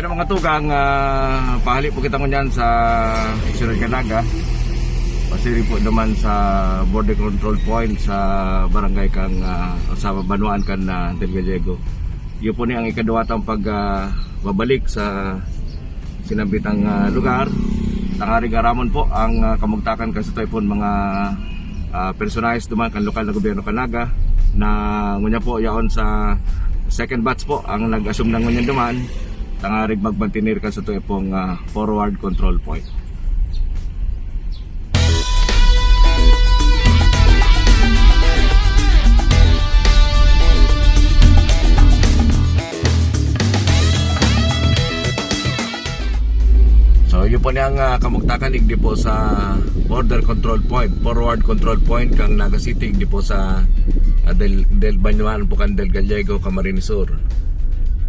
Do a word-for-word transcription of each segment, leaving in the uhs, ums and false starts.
Mga tugang, ah, pahali po kita ngunyan sa Siyudad kan Naga. Pasiring po naman sa border control point sa barangay kan, ah, sa banwaan kan, ah, Del Gallego. Iyo po ni ang ikaduwa tang pag, ah, babalik sa sinambitang, ah, lugar. Tangarig aramon po ang, ah, kamugtakan kan satuyang mga, ah, personahes duman kan lokal na gobyerno kan Naga na ngunyan po yaon sa second batch po ang nag-assume na ngunyan duman. Tangarig magmantener kan satuyang, ah, forward control point. So, iyo po niyang, ah, kamugtakan, igdi po sa border control point, forward control point kan Naga City, igdi po sa, ah, Del, Del Bañuan po kan Del Gallego, Camarines Sur.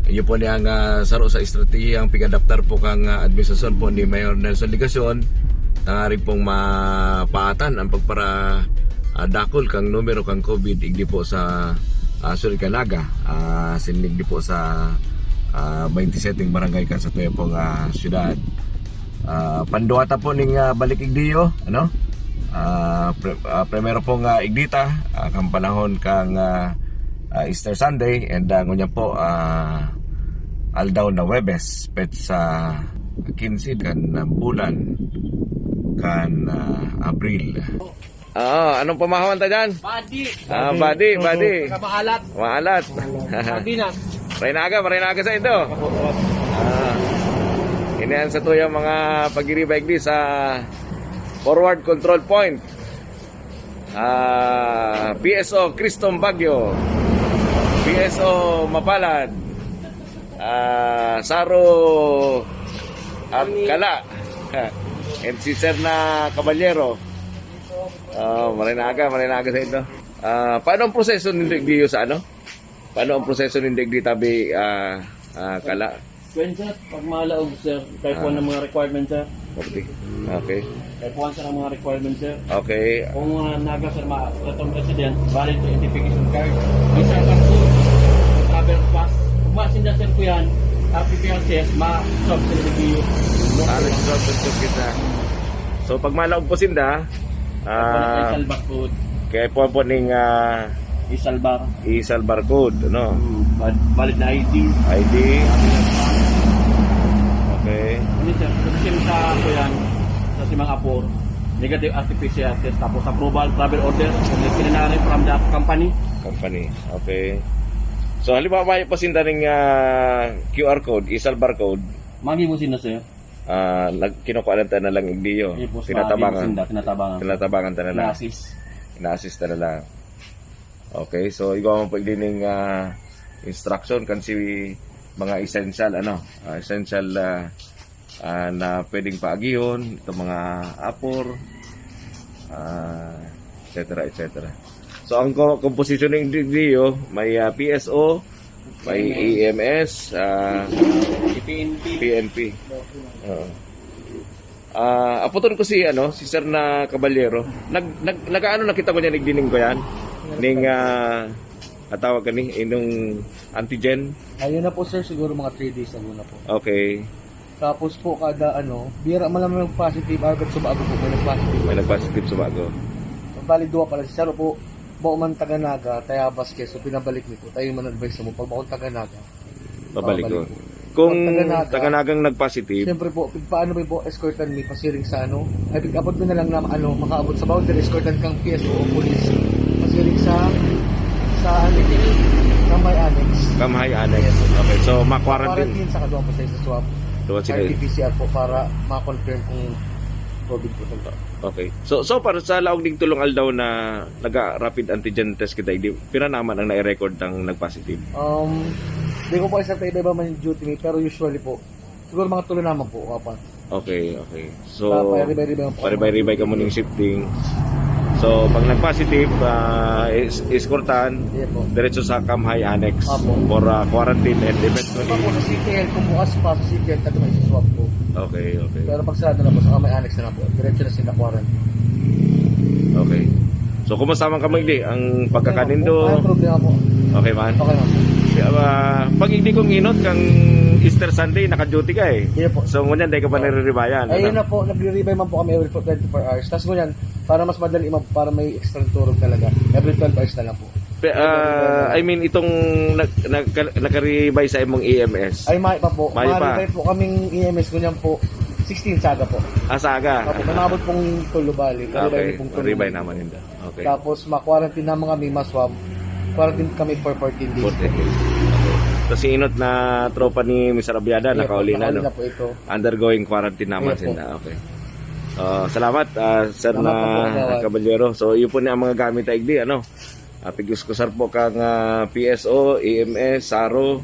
Iyo po niyang, ah, saro sa estratehiyang pig-adaptar po kan, ah, administrasyon po ni Mayor Nelson Legacion, tangarig pong mapaatan ang pagpara, ah, dakul kan numero kan COVID, igdi po sa, ah, Suriganaga, ah, sinigdi po sa, ah, twenty-seven barangay kan satuyang pong, ah, siyudad. Ah, panduwa ta po ning, ah, balik igdiyo, ano? Ah, pre-, ah, primero pong, ah, igdi ta, ah, kan panahon kan, ah, ah, Easter Sunday, and, ah, ngunyan po, ah, aldaw na Huwebes, petsa quince kan, ah, bulan kan, ah, Abril. Ah, anong pamahawan ta dyan? Badi. Ah, badi, badi. Pagkamaalat. Maalat. Sardinas. Maray na aga, maray na aga sa ito. Ah. Ini an satuyang mga pagiriba igdi sa forward control point. Ah, P S O Cristom Baguio. P S O Mapalad. Ah, Saro at Kala. And si Sir na Kabalyero. Ah, maray na aga, maray na aga sa ito. Ah, paano ang proseso nindo igdiyo sa ano? Paano ang proseso nindo igdi tabi, ah, ah, Kala? Kwen, sir, pag malaog, sir, kaipuhan Ah. ng mga requirement, sir. Okay. Okay. Kaipuhan, sir, ang mga requirement, sir. Okay. Kung, ah, Naga, sir, ma-, platong resident, valid to identification card. May sir, passport, travel pass. Kung masinda, sir, ko yan, R P P R C S, ma-stop, sir, review. Ah, nag-stop, nag-stop kita. So, pag malaog po sinda, ah, Kaipuhan ng Isalbar code. Kaipuhan po ning, ah, Isalbar. Isalbar code, ano? Hmm, val-, valid na I D. I D. Okay. Ano, sir? Kung sino sa, ano yan, sa Simang Apor, negative R T P C R test, tapos approval, travel order, kung may pinanari from the company. Company. Okay. So, halimbawa, may pasinda ning, ah, Q R code, Isalbar code. Magi mo sino, sir? Ah, nag-, kinukuha lang ta na lang igdiyo. Yes, boss. Tinatabangan. Magi mo sinda, tinatabangan. Tinatabangan ta na lang. Ina-assist. Ina-assist ta na lang. Okay, so igwa man po igdi ning, ah, instruction kan si mga essential, ano, ah, essential, ah, ah, na pwedeng paagihon, itong mga apor, ah, et cetera, et cetera. So, ang ko-, komposisyon ng D D O, may, ah, P S O, may E M S, ah, P N P. P N P. Oo. Ah, aputon ko si, ano, si Sir na Kabalyero. Nag-, nag-, nag-aano na kita ko niya, nagdining ko yan? Ning, ah, atawag ka ni, inong antigen? Ayun na po, sir, siguro mga three days ago na po. Okay. Tapos po, kada ano, bira man lang may nag-positive, agad sumago po, may nag-positive. May nag-positive sumago. Bali, duwa pala. Si Saro po, bako man taga Naga, Tayabas, Quezon, pinabalik mi po. Tayo man advice mo, pag bako taga Naga, Pabalik ko. Pabalik. Kung Pag taga Naga, taga Nagang nag-positive. Siyempre po, paano mi po, escortan mi pasiring sa ano? Ay, pick-upon ko na lang na, ano, makaabot sa boundary, escortan kang P S O o police. Pasiring sa, sa ano, Kamhay Annex. Kamhay Annex. Yes. Okay, so, ma-quarantine. Quarantine sa kadwa po sa isa swab. Duwa sila. R T P C R po para ma-confirm kung COVID po ito. Okay. So, so far, sa laog ning tulong aldaw na naga-rapid antigen test kita, di, pira naman ang nai-record ang nag-positive? Um, di ko po exact, iba-iba man yung duty mi, pero usually po, siguro mga tulo naman po, apat. Okay, okay. So, Ah, pare-ribay-ribay lang po. Pare-ribay-ribay ka muna yung shifting. So, pag nag-positive, ah, is-, escortan, Yes po. Diretso sa Kamhay Annex Apo. for, ah, quarantine and eventually Apo, sa City Health, kung bukas pa sa City Health, taga may swab po. Okay, okay. Pero pag sarado na po, sa Kamhay Annex na lang po. Diretso na sila quarantine. Okay. So, kumusta man kamo, di? Ang pagkakanindo? Ay, problema po. Okay man? Okay man. Kaya, ah, Pag hindi kong inot, kang Easter Sunday, naka-duty ka eh. Iya po. So, ngunyan, dahil ka pa nariribayan. Ayun ano? na po, nagririba man po kami every twenty-four hours. Tapos ngunyan, para mas madali, ma- para may extra tulog talaga. Every twelve hours na lang po. Pe- ah, I mean, itong nag, nag, nakaribay sa imong E M S. Ay, may pa po. May pa. Maribay po kaming E M S ngunyan po. sixteen saga po. Asaga. Opo, manabot pong tulo bali. Maribay Okay, pong tulo. maribay naman yun. Okay. Tapos, ma-quarantine naman kami, ma-swab. Quarantine kami for fourteen days. Fourteen days. Okay. Tapos yung inot na tropa ni Mister Abiada, Iya po, nakauli na, nakauli no? na po ito. Undergoing quarantine naman Iya po. sila. Okay. Ah, salamat, ah, Sir Salamat na po, Kagawad. Caballero. So, yun po na ang mga gamit na igdi, ano? Ah, pigkuskusar po kang ah, P S O, E M S, SARO.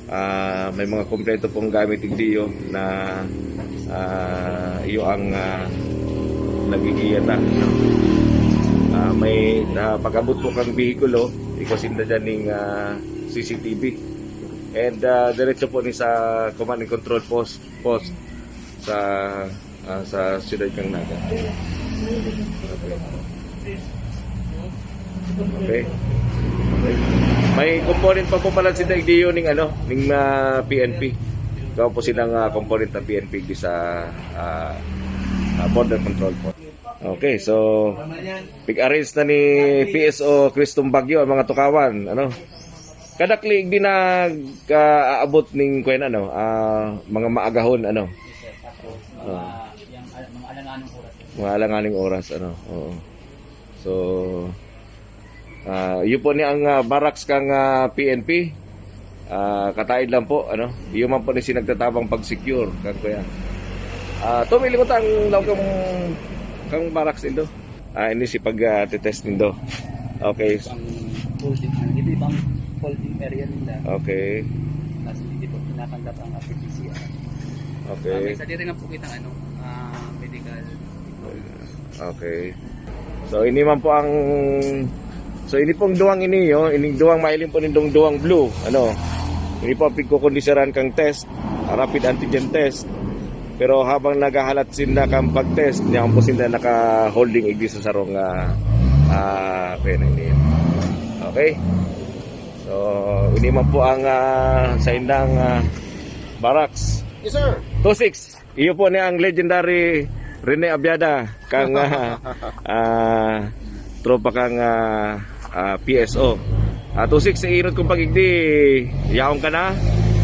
Ah, may mga kompleto pong gamit igdi yun na ah, iyo ang ah, nagigiyata. Ah, may ah, pag-abot po kang bihikulo, ikaw sinda dyan ng ah, C C T V. And ah, diretso po ni sa Command and Control Post, post sa ah, sa siyudad kang Naga. Okay. Okay. Okay. May component pa po pala si Daigdiyo ning ano, ning ah, P N P. Ikaw po silang ah, component ng P N P di sa ah, ah, border control po. Okay, so pig-arrange na ni P S O Cristong Bagyo ang mga tukawan, ano? Kadaklig din nag-aabot ning kwen ano, ah, mga maagahon ano. Yes, sir. Tapos, Ah. mga, yung, al- mga alanganong oras, sir. Mga alanganing oras ano. Oo. So ah, yun po ni ang ah, barracks kang ah, P N P. Ah, kataid lang po ano. Yun man po ni si nagtatabang pag-secure kan kuya. Ah, tumili ko tang laog kang kang barracks indo. Ah, ini si pag ah, titest nindo. Okay. Ang holding, ano, ito ibang holding area nila. Okay. Kasi hindi po kinakandak ang R T P C R. Ah, Okay. may sadiri na po kitang ano, ah, medical. Okay. So ini man po ang So ini pong duwang ini, oh, ining duwang mahiling po nindong duwang blue, ano. Ini po ang pigkukondisyonan kang test, rapid antigen test. Pero habang naghahalat sinda kang pag-test, niya po sinda naka-holding igdi sa sarong ah ah, pwede na ini. Okay? So, ini man po ang ah, sa indang ah, barracks. Yes, sir. Two six. Iyo po ni ang legendary Rene Abiada kang ah, ah, tropa kang ah, ah, P S O. Ah, two six, sa inot kong pag-igdi, yaon ka na.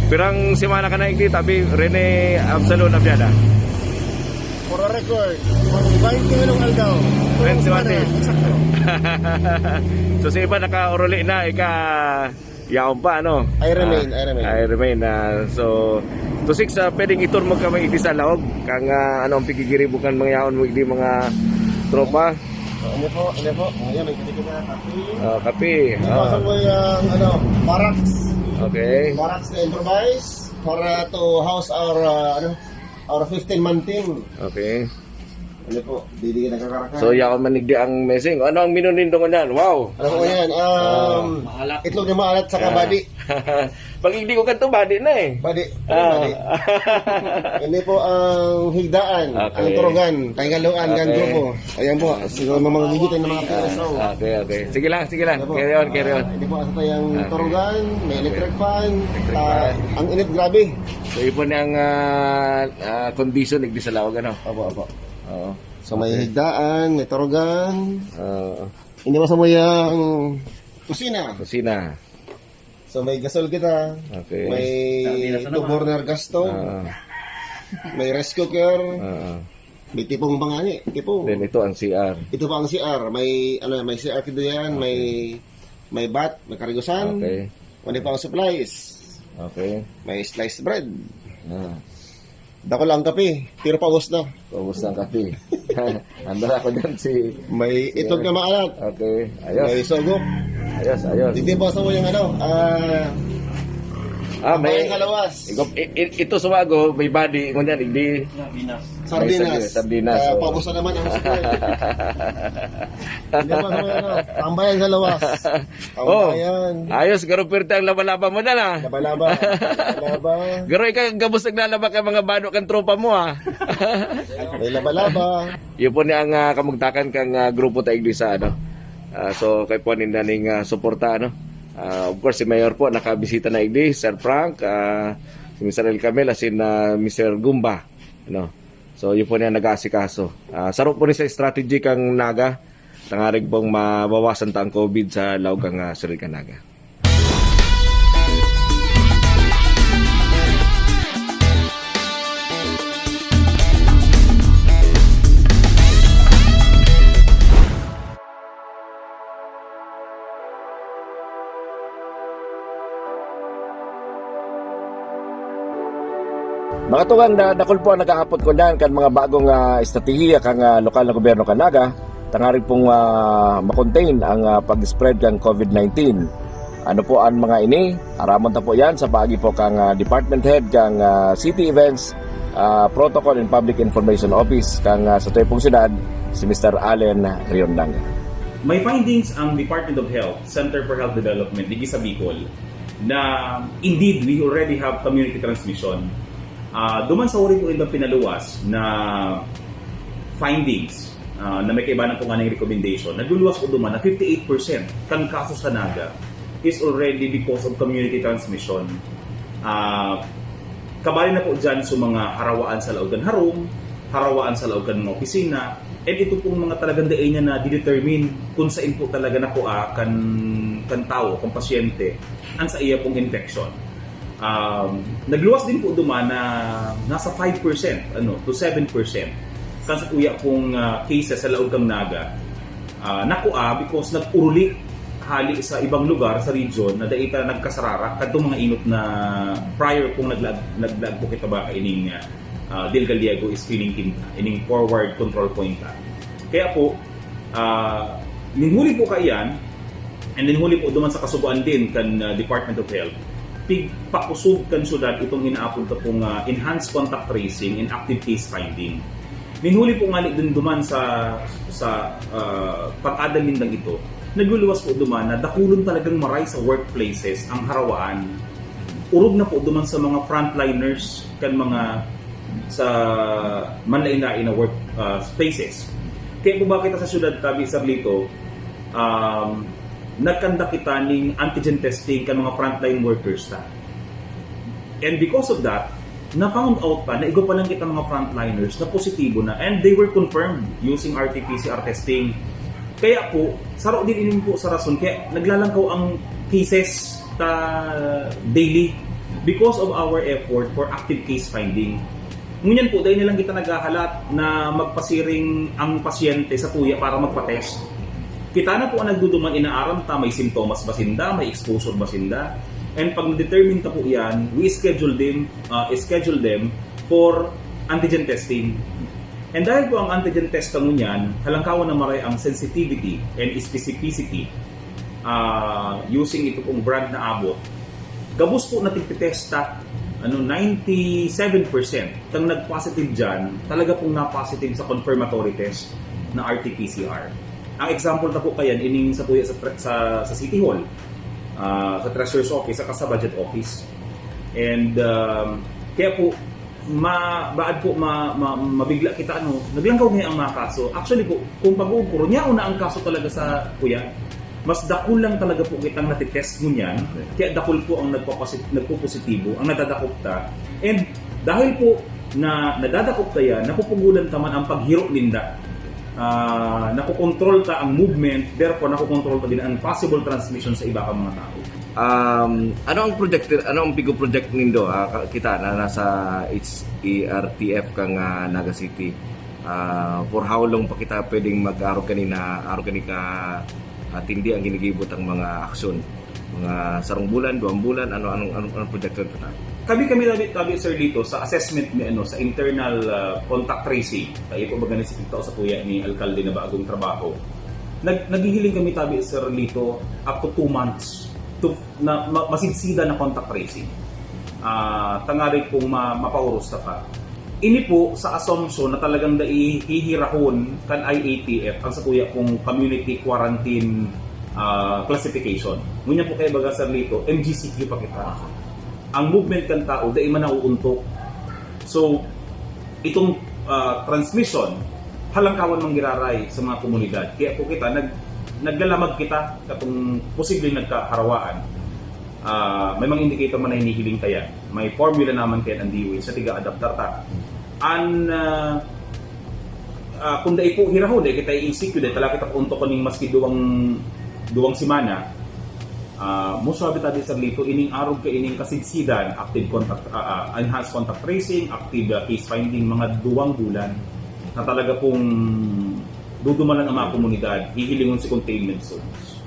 Pirang semana ka na igdi, tabi Rene Absalon Abiada. For a record, twenty anong aldaw? Twenty-one days. Eksakto. So sa iba nakauruli na, ika yaon pa ano. I remain, Ah, I remain. I remain. Ah, so two six, ah, pwedeng i-tour mo kami igdi sa laog kang ah, ano ang pigigiribukan mga yaon mo igdi mga tropa. Ano po, ano po? Ayan, may kinikita na kape. Ah, kape. Ito sa Ah, may, ah, ano, barracks. okay. Barracks na improvise para to house our, ah, ano, our fifteen-man team. Okay. Ano po, bibigyan ng kakarakan. So yaon man igdi ang messing. Ano ang menu nindo ngunyan? Wow. Ano po yan? Um, Maalat. Itlog na maalat sa kabadi. Pag igdi ko kanto, badi na eh. Badi. Ah. Badi. Hindi po ang higdaan, Okay. ang turugan, kaingaluan, Okay. ang grupo. Ayan po, siguro mga magigitan ng mga P S O. Ah, okay, okay. Sige lang, sige lang. Ano po? Carry on, carry on. Ah, hindi po, asa pa yung Okay. turugan, may electric fan. Electric Ah, fan. Ang init, grabe. So, yun po na ang ah, ah, condition, igdi sa laog, ano? Opo, opo. Oo. So may higdaan, may turugan. Ah, Hindi mo sa mo yung kusina. kusina. So may gasol kita. Okay. May Sardinas na two naman. burner gas stove. Ah, May rice cooker. ah. May tipong bangani. Tipong. Then ito ang C R. Ito pa ang C R. May, ano, may C R kita yan. May, may bat, may karigusan. Okay. Ano pa ang supplies? Okay. May sliced bread. Ah. Dako lang ang kape. Pero paubos na. Paubos ng kape. Andara ko dyan si... May itlog na maalat. Okay. Ayos. May sugop. Ayos, ayos. Hindi pa sa mo yung ano. Ah, Ah, may... Tambayan kalawas. Ikaw, i- i- ito sa wago, may body. Ngunyan, hindi... Sardinas. Sardinas. May sardinas, Ah, oh. Paubos na naman ang sukle. Hindi pa sa mo yung ano. Tambayan kalawas. Oh, Tambayan. Ayos, garo pirte ang laba-laba mo na na. Laba-laba. Laba. Garo ikaw gabos naglalaba ka mga bado kang tropa mo ah. May laba-laba. Yun po ni ang ah, kamugtakan kang ah, grupo ta iglesia ano. Ah, so kay po ninda ning ah, suporta ano. Ah, of course, si Mayor po nakabisita na igdi, Sir Frank, ah, si Mister El Camel, asin, ah, Mister Gumba, ano. So, yun po niya nag-aasikaso. Ah, saro po ni sa strategy kang Naga, tangarig pong mabawasan ta ang COVID sa laog kang, ah, syudad kan Naga. Mga tugang, da-, dakul po ang nag-aapot kunyan kan mga bagong, ah, estratehiya kan, ah, lokal na gobyerno kan Naga, tangarig pong, ah, ma-contain ang, ah, pag-spread kan COVID nineteen. Ano po ang mga ini? Aramon ta po yan sa paagi po kang, ah, department head kang, ah, City Events, ah, Protocol and Public Information Office kang, ah, sa Tuwepong Siyudad, si Mister Allen Riondang. May findings ang Department of Health, Center for Health Development, digdi sa Bicol, na indeed, we already have community transmission. Ah, duman sa uri po itong pinaluwas na findings, ah, na may kaibahan po nga ng recommendation, nagluluwas po duman na fifty-eight percent kan kaso sa Naga is already because of community transmission. Ah, kabali na po dyan sa mga harawaan sa laog kan harong, harawaan sa laog kan mga opisina, and ito pong mga talagang dai niya na-determine kung saan po talaga nakua kan, kan tao, kan pasyente, ang sa iya pong infection. Um, nagluwas din po duman na nasa five percent, ano, to seven percent kan sa tuya pong, ah, cases sa laog kan Naga, ah, nakua because nag-uruli hali sa ibang lugar sa region na dai ta nagkasarara kadtong mga inot na prior pong naglaag, naglaag po kita ba ining, ah, ah, Del Gallego screening team ta, ining forward control point ta. Kaya po, ah, nin huli po kaiyan, and then huli po duman sa kasugoan din kan, ah, Department of Health, pigpakusog kan syudad itong inaapod ta pong, ah, enhanced contact tracing and active case finding. Nin huli po nga din duman sa, sa, ah, pag-adal nindang ito, nagluluwas po duman na dakulon talagang maray sa workplaces ang harawaan. Orog na po duman sa mga frontliners kan mga sa manlain-lain na work, ah, spaces. Kaya po ba kita sa syudad tabi, Sir Lito, um, nagkanda kita ning antigen testing kan mga frontline workers ta. And because of that, na-found out pa na igwa pa lang kita mga frontliners na positibo na, and they were confirmed using R T P C R testing. Kaya po, saro din ini po sa rason kaya naglalangkaw ang cases ta daily because of our effort for active case finding. Ngunyan po, dai na lang kita naghahalat na magpasiring ang pasyente sa tuya para magpa-test. Kita na po ang nagduduman, inaaram ta, may simptomas ba sinda, may exposure ba sinda. And pag na-determine ta po yan, we schedule them, uh, schedule them for antigen testing. And dahil po ang antigen test ta ngunyan, halangkawan na maray ang sensitivity and specificity, ah, using ito pong brand na Abbott, gabos po na tigtetesta, ano, ninety-seven percent kang nag-positive dyan, talaga pong na-positive sa confirmatory test na R T P C R. Ang example ta po kayan, ining sa tuya sa, sa, sa City Hall, ah, sa Treasurer's Office, saka sa Budget Office. And, um, kaya po, ma-, baad po ma-, ma-, mabigla kita, ano, naglangkaw ngayon ang mga kaso. Actually po, kung pag-uukuro, niya una ang kaso talaga sa kuya, mas dakul lang talaga po kitang natitest ngunyan, kaya dakul po ang nagpaposit-, nagpupositibo, ang nadadakop ta. And dahil po na nadadakop ta yan, napupugulan ta man ang paghiro ninda. Ah, nakokontrol ta ang movement, therefore nakokontrol ta din ang possible transmission sa iba pang mga tao. Um, ano ang project, ano ang pigo project nindo? Ah, ka-, kita na nasa H E R T F kang, ah, Naga City. Ah, for how long pa kita pwedeng mag-arog kanina, arog kani ka, ah, tindi ang ginigibo tang mga aksyon? Mga sarong bulan, duwang bulan, ano, anong, anong, anong projection ka na? Kami, kami, tabi, tabi, Sir Lito, sa assessment ni, ano, sa internal, ah, contact tracing, tayo po ba ganin sa tao sa kuya ni Alkalde na bagong trabaho? Nag-, naghihiling kami, tabi, Sir Lito, up to two months to, na ma-, masigsida na contact tracing. Ah, tangarig kung ma-, mapauros ta pa. Ini po sa assumption na talagang dai hihirahon kan I A T F ang sa kuya pong community quarantine, ah, classification. Ngunyan po kaya baga, Sir Lito, M G C Q pa kita. Ang movement kan tao, dai man nauuntok. So, itong, ah, transmission, halangkawan manggiraray sa mga komunidad. Kaya po kita nag-, Naglalamag kita katong posibleng nagkaharawaan. Ah, may mga indicator man na hinihiling kaya. May formula naman kaya ang D O H sa tiga-adaptar ta. An, ah, ah, kung dai po hirahon, dai kita i-E C Q, dai talaga kita pauntok kaning maski duwang, duwang semana. Ah, most probably tabi sa lito, ining arog ka ining kasidsidan, active contact, ah, ah, enhanced contact tracing, active, ah, case finding, mga duwang bulan na talaga pong dudumalan ang mga komunidad, hihilingon si containment zones.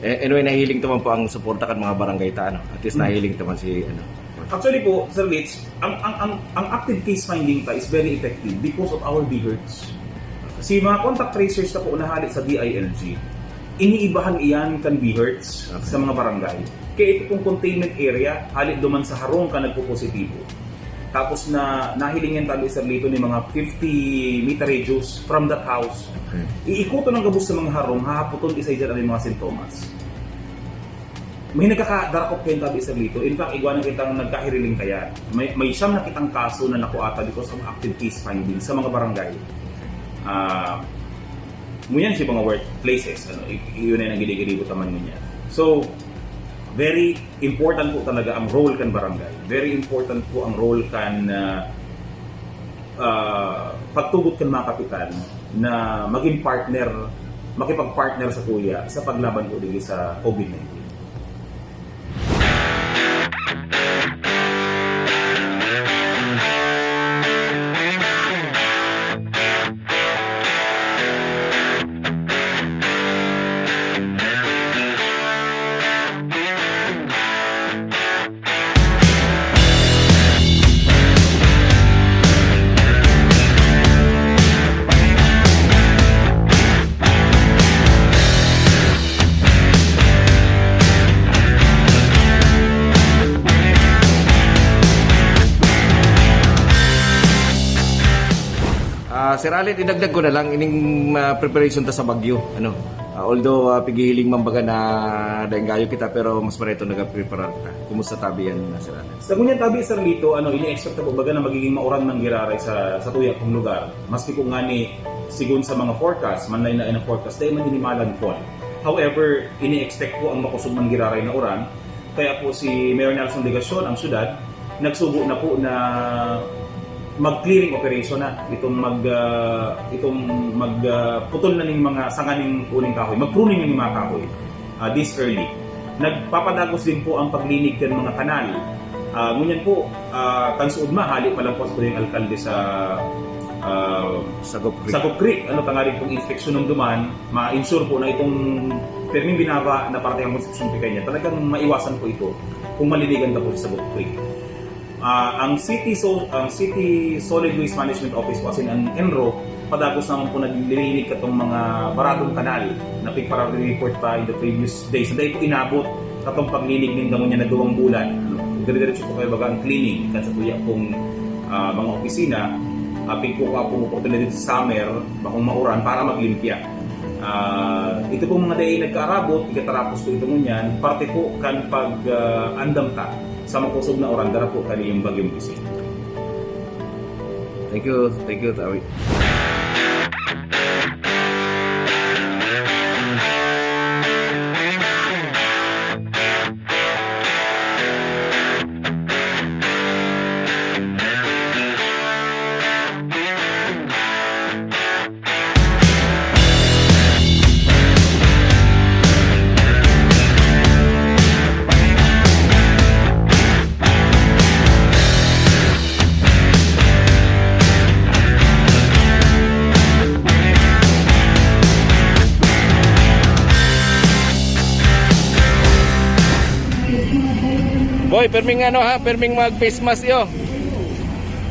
Eh, anyway, nahiling naman po ang suporta kan mga barangay ta, ano? At least Hmm. nahiling naman si, ano. Actually po, Sir Rich, ang, ang, ang, ang active case finding ta is very effective because of our BHERTs. Si mga contact tracers na po nahali sa D I L G, iniibahan iyan kan BHERTs Okay. sa mga barangay. Kaya ito pong containment area, hali duman sa harong ka nagpopositibo. Tapos na, nahiling yan tabi, Sir Lito, ni mga fifty meter radius from that house. Okay. Iikuton ang gabos sa mga harong, hahaputon isa dyan ang mga sintomas. May nagkakadarakop kayo tabi, Sir Lito. In fact, igwa na kitang nagkahiriling kaya. May, may siyam na kitang kaso na nakuha ta because of active case finding sa mga barangay. Ah, ngunyan sa mga workplaces, ano, i-, yun ay nagigilibot naman ngunyan. So, very important po talaga ang role kan barangay. Very important po ang role kan, ah, ah, pagtugot kan mga kapitan na maging partner, makipag-partner sa kuya sa paglaban po digdi sa COVID nineteen. Ah, Sir Allen, idagdag ko na lang ining, ah, preparation ta sa bagyo, ano. Ah, although, ah, pighihiling man baga na daing gayo kita, pero mas maray itong nagapreparar ta. Kumusta tabi yan, ah, Sir Allen? Sa ngunyan tabi, Sir Lito, ano, ini-expect na po baga na magiging mauran man giraray sa, sa tuya kong lugar. Maski po nga ni, sigon sa mga forecast, manlain-lain ang forecast, dahil man ini malandfall. However, ini-expect po ang makusog man giraray na uran. Kaya po si Mayor Nelson Legacion, ang syudad, nagsugo na po na mag-clearing operation na itong mag, ah, itong mag, ah, putol na ning mga sanga ning uning kahoy, mag-pruning ning mga kahoy, ah, this early. Nagpapadagos din po ang paglinig kan mga kanal. Ah, ngunyan po, ah, kan suod mahali pa lang po sa tuyang alkalde sa, ah, Sagop Creek. Sagop Creek. Ano, tangarig pong inspeksyon ng duman, ma-ensure po na itong perming binaba na parte ng construction fee kanya, talagang maiwasan po ito kung malinigan ka po sa Sagop Creek. Ah, ang City Sol-, ang City Solid Waste Management Office o asin ang ENRO, padagos naman po naglilinig katong mga baradong kanal na pigpara-report pa in the previous days. Dahil po inabot katong paglinig nin damo niya na duwang bulan. Ano, dire-diretso po kayo baga ang cleaning kan sa tuya pong, ah, mga opisina. Ah, pigkukuha pong oportunidad sa summer, bakong mauran, para maglimpya. Ah, ito pong mga dai nagkaarabot, igatarapos ko ito ngunyan, parte po kan pag, ah, andam ta sa makosog na uran, dara po kani yung bagyong Gising. Thank you, thank you, Tawi. Boy, perming ano ha, perming mag face mask iyo.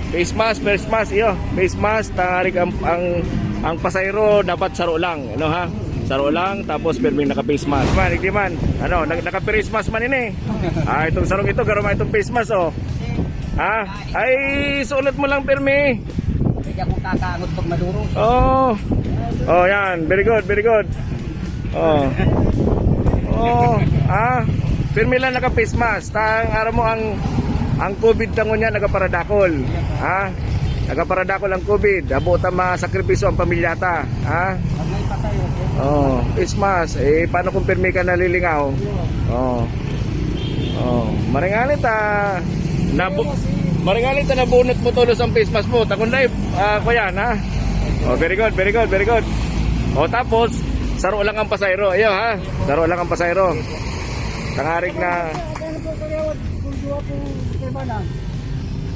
Face mask, face mask iyo. Face mask, tangarig ang, ang, ang pasahero dapat saro lang, ano ha? Saro lang, tapos perming naka face mask. Man, hindi man. Ano, nag-, naka face mask man ini. Ah, itong sarong ito, garo man itong face mask, oh. Ha? Ay, sulat mo lang, permi. Pwede akong kakaangot pag maduro. Oh. Oh, yan. Very good, very good. Oh. Oh, ah. Permi lang naka face mask. Ta, ang aram mo ang, ang COVID tangon niya nagaparadakol. Ha? Nagaparadakol ang COVID. Abo ta masakripisyo ang pamilya ta. Ha? Pag may patay, okay. Oh, face mask. Eh, paano kung pirmi ka nalilingaw? Oh. Oh, maringalit ah. Nabu- maringalit na nabunot mo tulos ang face mask mo. Takon na eh. Ah, kuya, ha? Oh, very good, very good, very good. Oh, tapos, saro lang ang pasayro. Iyo, ha? Saro lang ang pasayro. Tangarig na.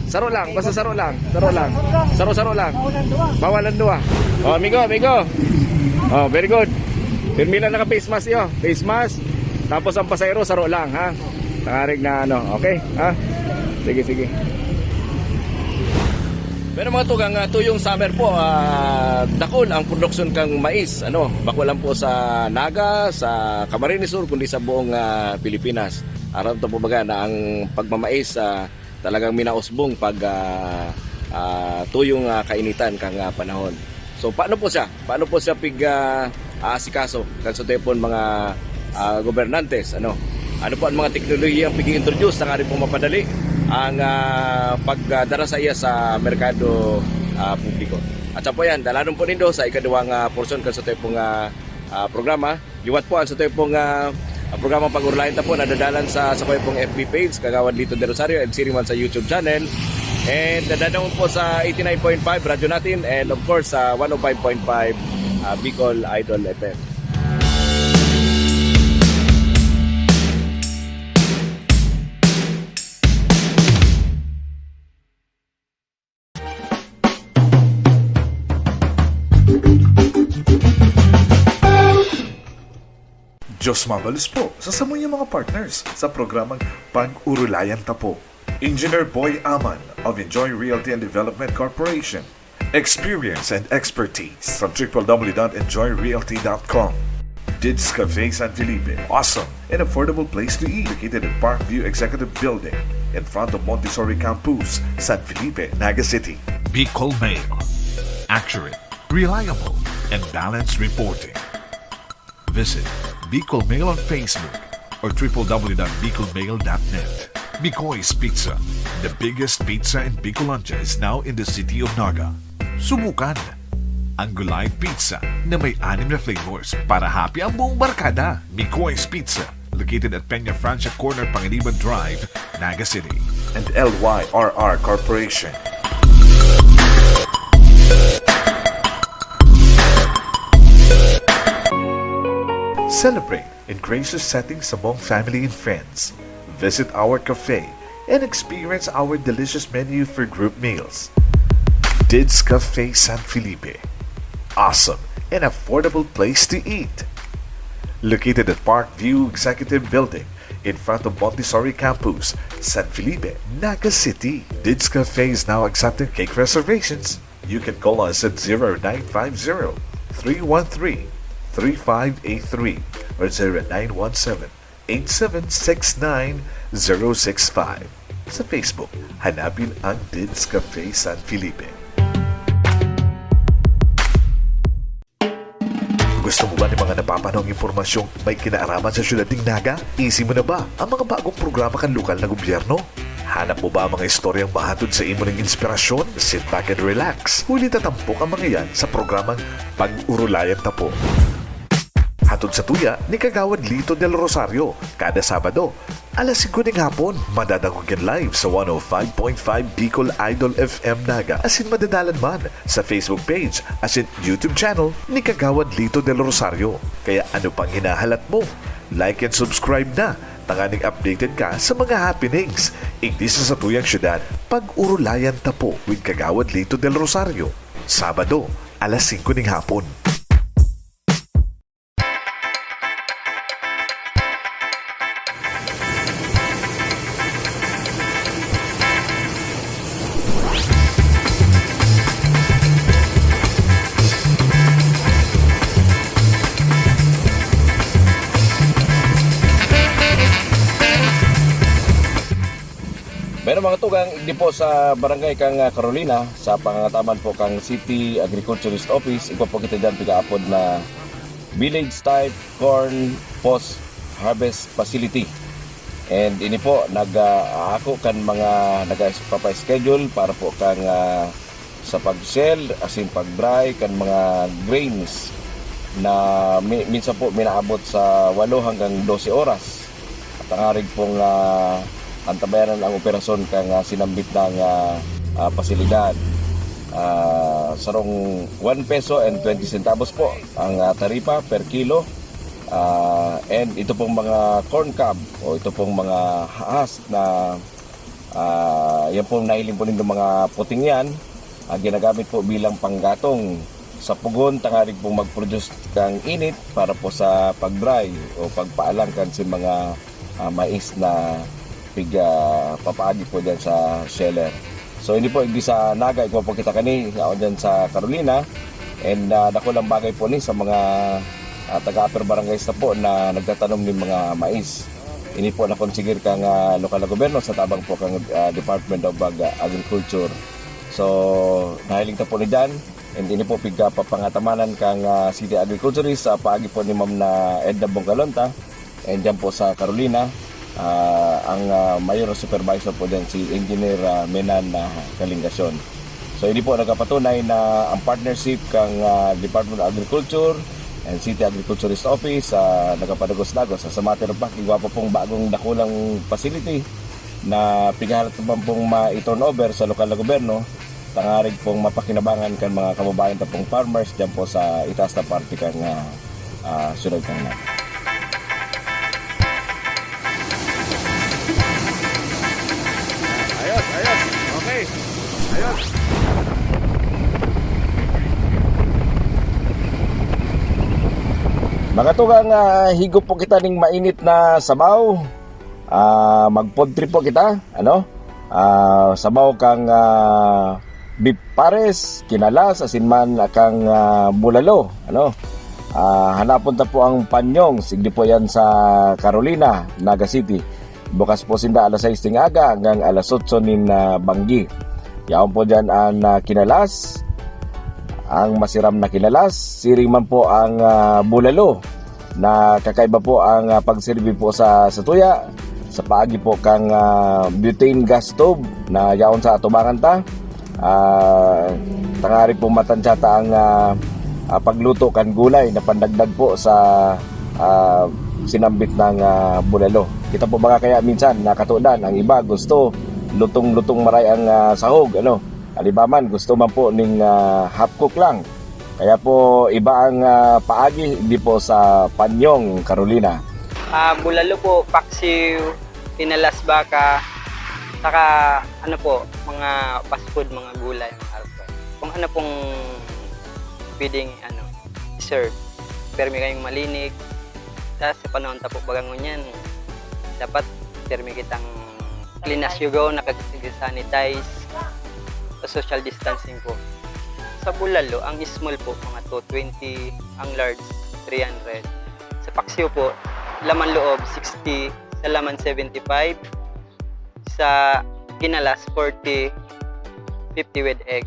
Saro lang, basta saro lang. Saro lang. Saro-saro lang. Bawal ang duwa. Oh, amigo, amigo. Oh, very good. Pirmi lang naka face mask iyo. Face mask. Tapos ang pasahero, saro lang, ha? Tangarig na ano, okay? Ha? Sige, sige. Pero mga tugang, ah, tuyong summer po, ah, dakul ang produksyon kang mais, ano, bako lang po sa Naga, sa Camarines Sur, kundi sa buong, ah, Pilipinas. Aram ta po baga na ang pagmamais, ah, talagang minausbong pag, ah, ah, tuyong, ah, kainitan kang, ah, panahon. So, paano po siya? Paano po siya pig, ah, aasikaso kan satuyang mga, ah, gobernantes, ano? Ano po ang mga teknolohiyang pig-i-introduce na ngarin pong mapadali ang, ah, pagdara sa iya sa merkado, ah, publiko? At sa po yan, dalanon po nindo sa ikaduwang, ah, porsyon kan satuyang, ah, ah, programa. Liwat po ang satuyang, ah, programang Pag-Orolayan Ta Po, nadadalan sa, sa ko pong F B page, Kagawad Lito De Rosario, and siring man sa YouTube channel. And nadadangog po sa eighty-nine point five Radyo Natin, and of course, sa one oh five point five, ah, Bicol Idol F M. Diyos mabalos po sa samuyang mga partners sa programang Pag-Orolayan Ta Po. Engineer Boy Aman of Enjoy Realty and Development Corporation. Experience and expertise from triple W dot enjoy realty dot com. Dids Cafe San Felipe, awesome and affordable place to eat, located at Parkview Executive Building, in front of Montessori Campus, San Felipe, Naga City. Bicol Mail. Accurate, reliable, and balanced reporting. Visit Bicol Mail on Facebook or triple W dot bicol mail dot net. Mikoy's Pizza, the biggest pizza in Bicolandia, is now in the city of Naga. Subukan ang Gulay Pizza na may anim na flavors para happy ang buong barkada. Mikoy's Pizza, located at Peña Francia Corner, Panganiban Drive, Naga City. And L Y R R Corporation. Celebrate in gracious settings among family and friends. Visit our cafe and experience our delicious menu for group meals. Dids Cafe San Felipe. Awesome and affordable place to eat. Located at Parkview Executive Building, in front of Montessori Campus, San Felipe, Naga City. Dids Cafe is now accepting cake reservations. You can call us at zero nine five zero, three one three, three five eight three or zero nine one seven, eight seven six nine zero six five. Sa Facebook, hanapin ang Dids Cafe San Felipe. Gusto mo ba nin mga napapanahong impormasyong may kinaaraman sa siyudad nin Naga? Isi mo na ba ang mga bagong programa kan lokal na gobyerno? Hanap mo ba ang mga istoryang mahatod sa imo nin inspirasyon? Sit back and relax. Huli ta tampok ang mga yan sa programang Pag-Orolayan Ta Po. Hatod sa tuya ni Kagawad Lito Del Rosario, kada Sabado, alas singko nin hapon. Madadangog yan live sa one oh five point five Bicol Idol F M Naga, asin madadalan man sa Facebook page asin YouTube channel ni Kagawad Lito Del Rosario. Kaya ano pang hinahalat mo? Like and subscribe na, tanganing updated ka sa mga happenings igdi sa satuyang syudad. Pag-Orolayan Ta Po with Kagawad Lito Del Rosario, Sabado, alas singko nin hapon. Pero mga tugang, igdi po sa barangay kang, ah, Carolina, sa pangangataman po kang City Agriculturist Office, igwa po kita dyan pigaapod na Village Type Corn Post Harvest Facility. And ini po, nag, ah, aako kan mga nagpapa-schedule para po kan, ah, sa pag-shell, asin pag-dry kan mga grains. na mi-, minsan po minaabot sa walo hanggang dose oras. At tangarig pong, ah, antabayanan ang operasyon kan, ah, sinambit na, ah, ah, pasilidad. Ah, sarong one peso and twenty centavos po ang, ah, taripa per kilo. Ah, and ito pong mga corn cob o ito pong mga haas na, ah, yan pong nahiling po nindo mga puting yan, ah, ginagamit po bilang panggatong sa pugon, tangarig pong mag-produce kang init para po sa pag-dry o pagpaalang kan si mga, ah, mais na pig-, ah, papaagi po dyan sa sheller. So, hindi po, hindi sa Naga, igwa po kita kani, ako dyan sa Carolina. And, ah, dakulang bagay po ni sa mga, ah, taga-upper barangays na po na nagtatanom ng mga mais. Ini po nakonsigir kang, ah, lokal na gobyerno sa tabang po kang, ah, Department of Ag-, Agriculture. So, nahiling ta po ni dyan. And ini po pigkapapangatamanan kang, ah, city agriculturist sa paagi po ni Ma'am na Edna Bongalonta. And dyan po sa Carolina, ah, ang, ah, mayor na supervisor po dyan si Engineer, ah, Menan, ah, Kalingasyon. So, ini po nagpapatunay na ang partnership kang, ah, Department of Agriculture and City Agriculturist Office, ah, nagpapadagos-dagos. Sa matter of fact, igwa pa pong bagong dakulang facility na pighahalat pa pong ma-turnover sa lokal na gobyerno, tangarig pong mapakinabangan kan mga kababayan ta pong farmers dyan po sa itaas na parte kan, ah, ah, siyudad kan Naga. Ayos, ayos. Okay. Ayos. Mga tugang, ah, higop po kita ning mainit na sabaw. Ah, mag-food trip po kita, ano? Ah, sabaw kang, ah, beef pares, kinalas, asin man kang, ah, bulalo, ano? Ah, hanapon ta po ang Panyong, sigdi po yan sa Carolina, Naga City. Bukas po sinda alas sais ning aga hanggang alas otso nin, ah, banggi. Yaon po dyan ang, ah, kinalas, ang masiram na kinalas, siring man po ang, ah, bulalo. Na kakaiba po ang, ah, pagserbi po sa, sa tuya. Sa paagi po kang, ah, butane gas stove na yaon sa atubangan ta. Ah, tangarig po matansya ta ang, ah, ah, pagluto kan gulay na pandagdag po sa, ah, sinambit ng, ah, bulalo. Kita po ba kaya minsan nakatodan, ang iba gusto lutong-lutong maray ang, ah, sahog, ano? Ang iba man gusto man po ning, ah, half cook lang. Kaya po, iba ang, ah, paagi, di po sa Panyong, Carolina. Ah, bulalo po, paksiw, tinalas baka, saka ano po, mga fast food, mga gulay, mga arroz. Kung ano pong pwedeng, ano, serve. Permi kayong malinig. Tapos sa panahon ta po baga ngunyan, dapat permi kitang clean as you go, nakag-sanitize, social distancing po. Sa bulalo, ang small po, mga two twenty, ang large, three hundred. Sa paksiw po, laman loob, sixty, sa laman, seventy-five, sa kinalas, forty, fifty with egg.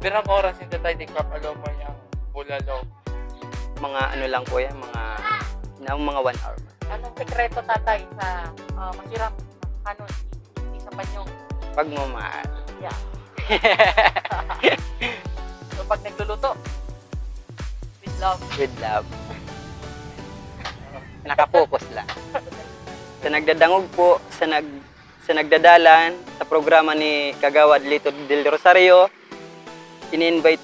Pirang oras yung tatay di Kap Alomoy ang bulalo? Mga ano lang po yan, mga, na, mga one hour. Anong sekreto, tatay, sa, ah, masirap ano, sa Panyong? Pagmamahal. Yeah. So, pag nagluluto, with love. With love. Nakapokus lang. Sa nagdadangog po, sa nag-, sa nagdadalan, sa programa ni Kagawad Lito Del Rosario, ini-invite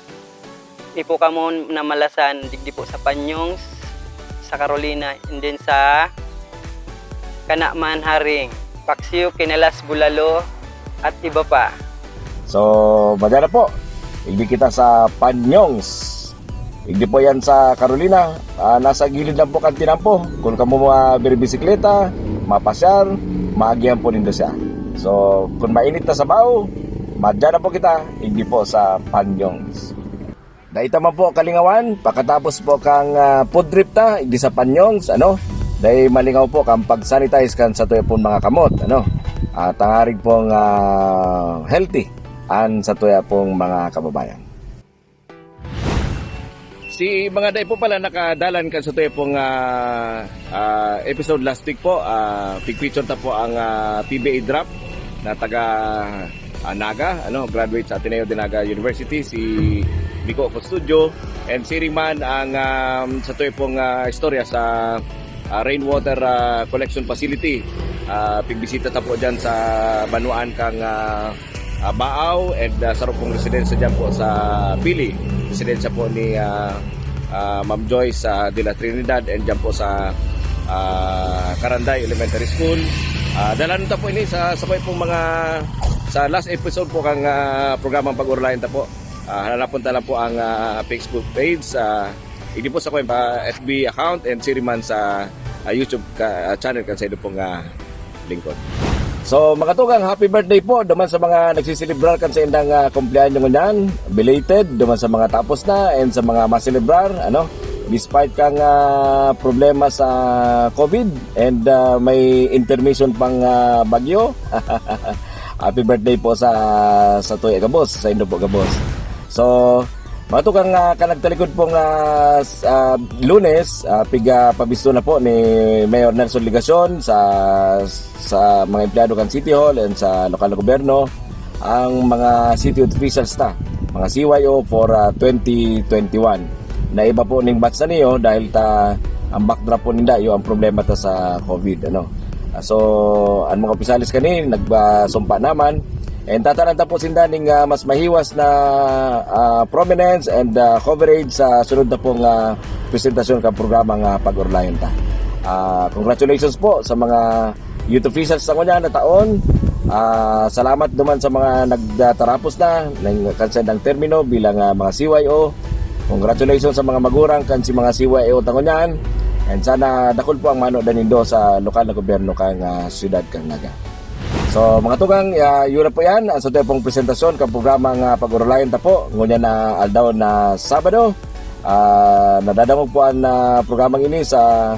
mi po kamo na malasan digdi po sa Panyongs, sa Carolina, and then sa Kanaman Haring, Paksiw, Kinalas, Bulalo, at iba pa. So, magana po, igdi kita sa Panyongs. Igdi po yan sa Carolina. Ah, nasa gilid lang po kan tinampo. Kung kamo mga bisikleta, mapasyar, maagihan po nindo siya. So, kung mainit na sabaw, madya na po kita, igdi po sa Panyongs. Dai ta man po kalingawan, pakatapos po kang, ah, food trip ta, igdi sa Panyongs, ano? Dai malingaw po kang pag-sanitize kan satuya pong mga kamot, ano? At tangarig pong, ah, healthy an satuya pong mga kababayan. Si mga dai po pala nakadalan kan satuya pong, ah, ah, episode last week po, ah, pigpicture ta po ang, ah, P B A drop na taga, ah, Naga, ano, graduate sa Ateneo de Naga University, si Nico Custodio. And siring man ang, um, sa tuyo pong, ah, istorya sa, ah, rainwater, ah, collection facility. Ah, pigbisita ta po dyan sa banwaan kang, ah, ah, Baaw and, ah, saro pong residensya dyan po sa Pili. Residensya po ni, ah, ah, Ma'am Joyce, ah, de la Trinidad and dyan po sa, ah, Karanday Elementary School. Ah, dalan ta po ini sa, sa pong mga, sa last episode po kang, ah, programang Pag-Orolayan ta po. Ah, hanapon ta lang po ang, ah, Facebook page, ah, hindi po sa ko, ah, F B account and siring man sa, ah, YouTube ka, ah, channel kan sa indo pong, ah, lingkod. So, mga tugang, happy birthday po duman sa mga nagsiselebrar kan sa indang, ah, kumpleanyo ngunyan, belated, duman sa mga tapos na, and sa mga maselebrar, ano, despite kang, ah, problema sa COVID and, ah, may intermission pang, ah, bagyo. Happy birthday po sa, sa tuya gabos, sa indo po gabos. So, mga tugang, ah, kan nagtalikod pong, ah, s-, ah, Lunes, ah, piga pabisto na po ni Mayor Nelson Legacion sa, sa mga empleyado kan City Hall and sa lokal na gobyerno ang mga city officials ta, mga C Y O for, ah, twenty twenty-one. Na iba po ning batch na niyo dahil ta ang backdrop po ninda iyo ang problema ta sa COVID, ano. Ah, so, ang mga opisyales kani nagsumpa naman, and tatanan ta po sinda ning, ah, mas mahiwas na, ah, prominence and, ah, coverage sa sunod na pong, ah, presentasyon kan programa nga Pag-Orolayan Ta. Ah, congratulations po sa mga youth officials sa ngunyan na taon. Ah, salamat duman sa mga nagtatarapos na ng kan sandang termino bilang, ah, mga C Y O. Congratulations sa mga magurang kan si mga C Y O ta ngunyan. And sana dakul po ang manodan nindo sa lokal na gobyerno kan, ah, siyudad kan Naga. So, mga tugang, ah, yun na po yan. Ang sa pong presentasyon kan programa nga Pag-Orolayan Ta po. Ngunyan na aldaw na Sabado. Ah, nadadangog po ang, ah, programang ini sa,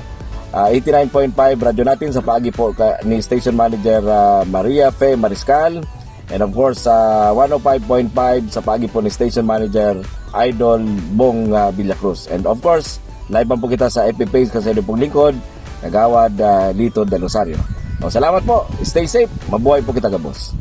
ah, eighty-nine point five Radyo Natin sa paagi po ka, ni Station Manager, ah, Maria Fe Mariscal. And of course, sa one oh five point five sa paagi po ni Station Manager Idol Bong, ah, Villacruz. And of course, live man po kita sa F B page kan sa indo pong lingkod, Kagawad, ah, Lito Del Rosario. O, salamat po. Stay safe. Mabuhay po kita gabos.